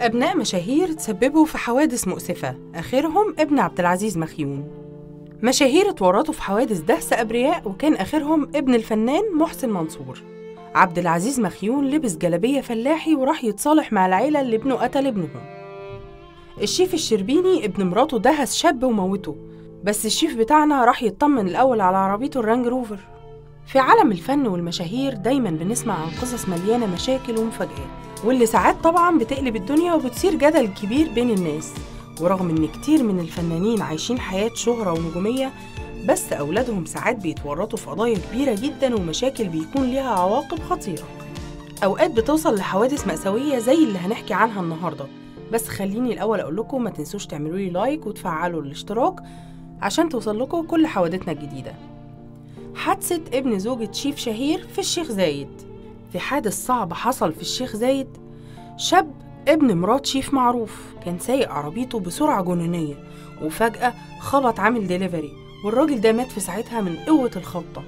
أبناء مشاهير تسببوا في حوادث مؤسفة، آخرهم ابن عبد العزيز مخيون. مشاهير اتورطوا في حوادث دهس أبرياء، وكان آخرهم ابن الفنان محسن منصور. عبد العزيز مخيون لبس جلابية فلاحي وراح يتصالح مع العيلة اللي ابنه قتل ابنهم. الشيف الشربيني ابن مراته دهس شاب وموته، بس الشيف بتاعنا راح يطمن الأول على عربيته الرانج روفر. في عالم الفن والمشاهير دايما بنسمع عن قصص مليانة مشاكل ومفاجآت، واللي ساعات طبعا بتقلب الدنيا وبتصير جدل كبير بين الناس. ورغم ان كتير من الفنانين عايشين حياة شهرة ونجومية، بس أولادهم ساعات بيتورطوا في قضايا كبيرة جدا ومشاكل بيكون ليها عواقب خطيرة. أوقات بتوصل لحوادث مأساوية زي اللي هنحكي عنها النهاردة. بس خليني الأول أقول لكم ما تنسوش تعملوا لي like وتفعلوا الاشتراك عشان توصل لكم كل حوادثنا الجديدة. حادثة ابن زوجة شيف شهير في الشيخ زايد. في حادث صعب حصل في الشيخ زايد، شاب ابن مرات شيف معروف كان سايق عربيته بسرعة جنونية، وفجأة خبط عامل ديليفري، والراجل ده مات في ساعتها من قوة الخبطة.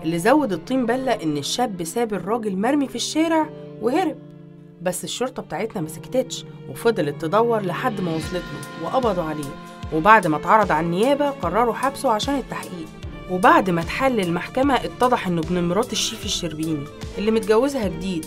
اللي زود الطين بلة إن الشاب ساب الراجل مرمي في الشارع وهرب، بس الشرطة بتاعتنا ما سكتتش وفضلت تدور لحد ما وصلت له وقبضوا عليه. وبعد ما اتعرض على النيابة قرروا حبسه عشان التحقيق. وبعد ما اتحل المحكمة اتضح انه ابن مرات الشيف الشربيني اللي متجوزها جديد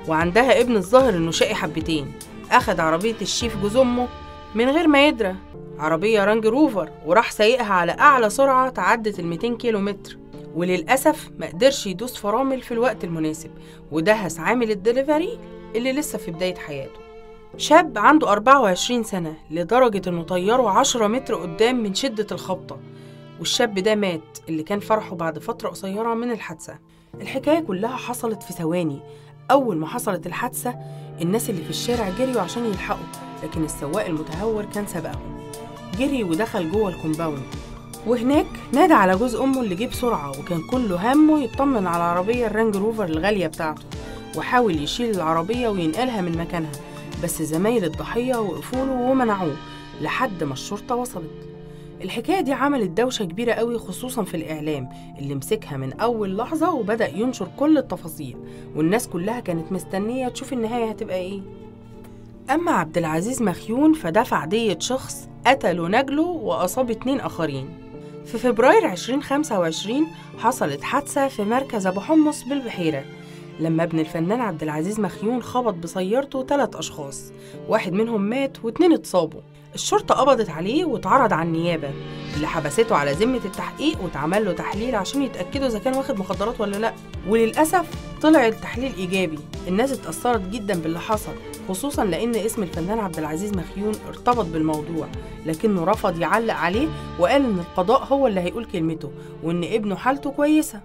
وعندها ابن الظاهر انه شقي حبتين. اخد عربية الشيف جوز امه من غير ما يدرى، عربية رانج روفر، وراح سايقها على اعلى سرعة تعدت ال 200 كيلو متر، وللأسف ما قدرش يدوس فرامل في الوقت المناسب ودهس عامل الدليفري اللي لسه في بداية حياته. شاب عنده 24 سنة لدرجة انه طيره 10 متر قدام من شدة الخبطة، والشاب ده مات اللي كان فرحه بعد فترة قصيرة من الحادثة. الحكاية كلها حصلت في ثواني. أول ما حصلت الحادثة الناس اللي في الشارع جريوا عشان يلحقوا، لكن السواق المتهور كان سبقهم، جري ودخل جوه ال compound، وهناك نادى على جوز أمه اللي جه بسرعة، وكان كله همه يطمن على العربية الرانج روفر الغالية بتاعته، وحاول يشيل العربية وينقلها من مكانها، بس زمايل الضحية وقفوا له ومنعوه لحد ما الشرطة وصلت. الحكاية دي عملت دوشة كبيرة قوي، خصوصا في الإعلام اللي مسكها من أول لحظة وبدأ ينشر كل التفاصيل، والناس كلها كانت مستنية تشوف النهاية هتبقى إيه. أما عبد العزيز مخيون فدفع دية شخص قتله نجله وأصاب 2 آخرين. في فبراير 2025 حصلت حادثة في مركز أبو حمص بالبحيرة، لما ابن الفنان عبد العزيز مخيون خبط بسيارته 3 أشخاص، واحد منهم مات و2 اتصابوا. الشرطة قبضت عليه واتعرض على النيابة اللي حبسته على ذمة التحقيق، واتعمل له تحليل عشان يتأكدوا إذا كان واخد مخدرات ولا لأ، وللأسف طلع التحليل إيجابي. الناس اتأثرت جدا باللي حصل، خصوصا لأن اسم الفنان عبد العزيز مخيون ارتبط بالموضوع، لكنه رفض يعلق عليه وقال إن القضاء هو اللي هيقول كلمته وإن ابنه حالته كويسة.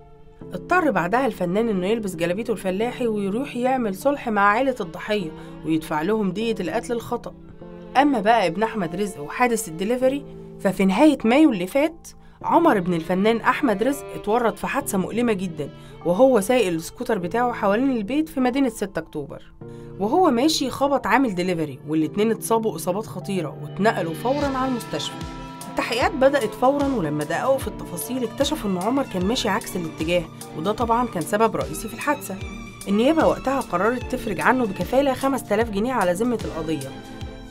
اضطر بعدها الفنان إنه يلبس جلابيته الفلاحي ويروح يعمل صلح مع عائلة الضحية ويدفع لهم دية القتل الخطأ. أما بقى ابن أحمد رزق وحادث الدليفري، ففي نهاية مايو اللي فات عمر ابن الفنان أحمد رزق اتورط في حادثة مؤلمة جدا وهو سايق السكوتر بتاعه حوالين البيت في مدينة 6 أكتوبر، وهو ماشي خبط عامل دليفري والاتنين اتصابوا إصابات خطيرة واتنقلوا فورا على المستشفى. التحقيقات بدأت فورا، ولما دققوا في التفاصيل اكتشفوا إن عمر كان ماشي عكس الاتجاه، وده طبعا كان سبب رئيسي في الحادثة. النيابة وقتها قررت تفرج عنه بكفالة 5000 جنيه على ذمة القضية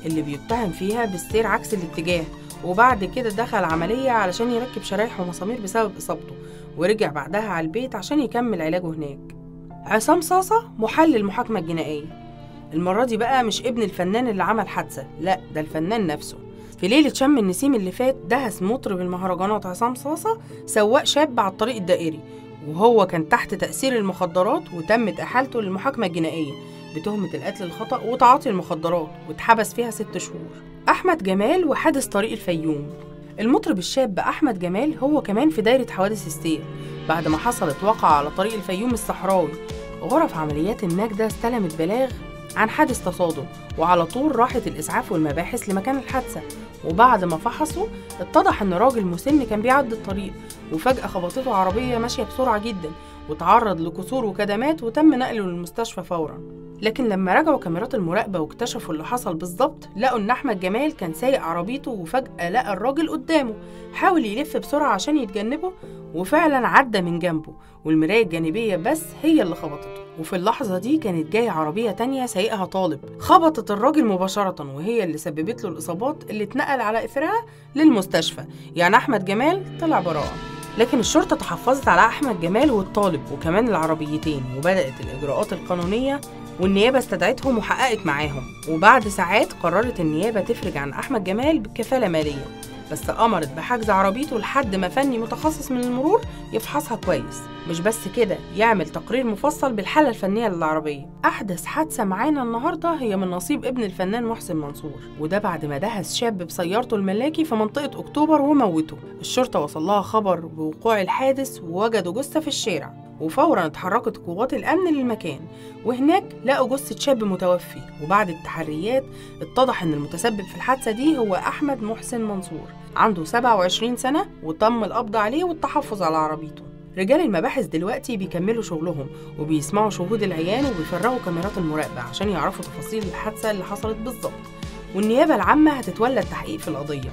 اللي بيتهم فيها بالسير عكس الاتجاه، وبعد كده دخل عملية علشان يركب شرايح ومسامير بسبب إصابته، ورجع بعدها على البيت عشان يكمل علاجه هناك. عصام صاصة محل المحاكمة الجنائية. المرة دي بقى مش ابن الفنان اللي عمل حادثة، لا ده الفنان نفسه. في ليلة شم النسيم اللي فات دهس مطرب المهرجانات عصام صاصة سواق شاب على الطريق الدائري، وهو كان تحت تأثير المخدرات، وتمت إحالته للمحاكمة الجنائية بتهمة القتل الخطأ وتعاطي المخدرات، واتحبس فيها 6 شهور. أحمد جمال وحادث طريق الفيوم. المطرب الشاب أحمد جمال هو كمان في دايرة حوادث السير بعد ما حصلت وقعة على طريق الفيوم الصحراوي. غرف عمليات النجدة استلمت بلاغ عن حادث تصادم، وعلى طول راحت الإسعاف والمباحث لمكان الحادثة، وبعد ما فحصوا اتضح إن راجل مسن كان بيعدي الطريق، وفجأة خبطته عربية ماشية بسرعة جدا وتعرض لكسور وكدمات، وتم نقله للمستشفى فورا. لكن لما رجعوا كاميرات المراقبة واكتشفوا اللي حصل بالظبط، لقوا إن أحمد جمال كان سايق عربيته وفجأة لقى الراجل قدامه، حاول يلف بسرعة عشان يتجنبه، وفعلا عدى من جنبه، والمراية الجانبية بس هي اللي خبطته، وفي اللحظة دي كانت جاية عربية تانية سايقها طالب، خبطت الراجل مباشرة وهي اللي سببت له الإصابات اللي اتنقل على إثرها للمستشفى. يعني أحمد جمال طلع براءة، لكن الشرطة تحفظت على أحمد جمال والطالب وكمان العربيتين، وبدأت الإجراءات القانونية والنيابة استدعتهم وحققت معاهم. وبعد ساعات قررت النيابة تفرج عن أحمد جمال بكفالة مالية، بس أمرت بحجز عربيته لحد ما فني متخصص من المرور يفحصها كويس. مش بس كده، يعمل تقرير مفصل بالحالة الفنية للعربية. أحدث حادثة معانا النهاردة هي من نصيب ابن الفنان محسن منصور، وده بعد ما دهس شاب بسيارته الملاكي في منطقة أكتوبر وموته. الشرطة وصلها خبر بوقوع الحادث ووجدوا جثة في الشارع، وفورا اتحركت قوات الأمن للمكان، وهناك لقوا جثة شاب متوفي. وبعد التحريات اتضح إن المتسبب في الحادثة دي هو أحمد محسن منصور، عنده 27 سنة، وتم القبض عليه والتحفظ على عربيته. رجال المباحث دلوقتي بيكملوا شغلهم وبيسمعوا شهود العيان وبيفرغوا كاميرات المراقبة عشان يعرفوا تفاصيل الحادثة اللي حصلت بالظبط، والنيابة العامة هتتولى التحقيق في القضية.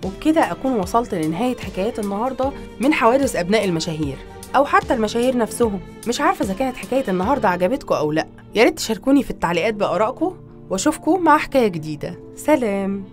وبكده أكون وصلت لنهاية حكايات النهاردة من حوادث أبناء المشاهير أو حتى المشاهير نفسهم. مش عارفة إذا كانت حكاية النهاردة عجبتكم أو لأ، ياريت تشاركوني في التعليقات بآرائكم، وأشوفكم مع حكاية جديدة. سلام.